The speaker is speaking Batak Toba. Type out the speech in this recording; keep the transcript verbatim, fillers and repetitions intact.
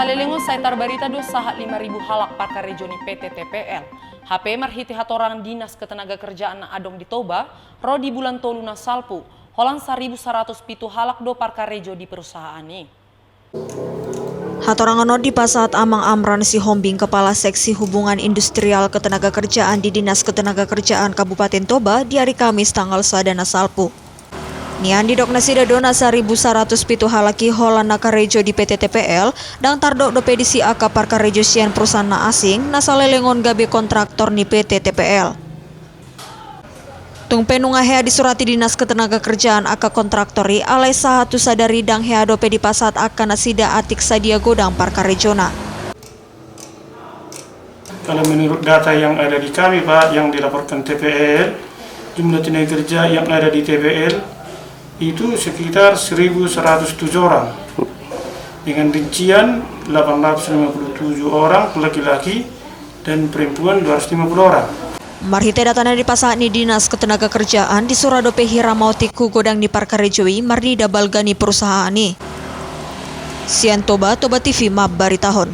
Salelengon sai tarbarita do sahat lima ribu halak parkarejo ni P T T P L. Hape marhite hatorangan Dinas Ketenagakerjaan na adong di Toba, ro di bulan tolu na salpu, holan saribu saratus pitu halak do parkarejo di perusahaan i. Hatorangan on dipasahat Amang Amran Sihombing, Kepala Seksi Hubungan Industrial Ketenagakerjaan di Dinas Ketenagakerjaan Kabupaten Toba di ari Kamis tanggal sada na salpu. Nian didok nasida do na saribu saratus pitu halak i holan na karejo di P T T P L, ndang tardok dope disi angka parkarejo sian perusahaan na asing, na salelengon gabe kontraktor ni P T T P L. Tung pe nunga hea disurati Dinas Ketenagakerjaan angka kontraktor i, alai sahat tu sadari ndang hea dope dipasahat angka nasida atik sadia godang parkarejona. Kalau menurut data yang ada di kami, Pak, yang dilaporkan T P L, jumlah tenaga kerja yang ada di T P L itu sekitar seribu seratus tujuh orang. Dengan rincian delapan ratus lima puluh tujuh orang laki-laki dan perempuan dua ratus lima puluh orang. Marhite data na dipasahat ni Dinas Ketenagakerjaan, disura dope hira maotik tu godang ni parkarejo i marnida balga ni perusahaan i. Sian Toba, Toba T V mambaritahon.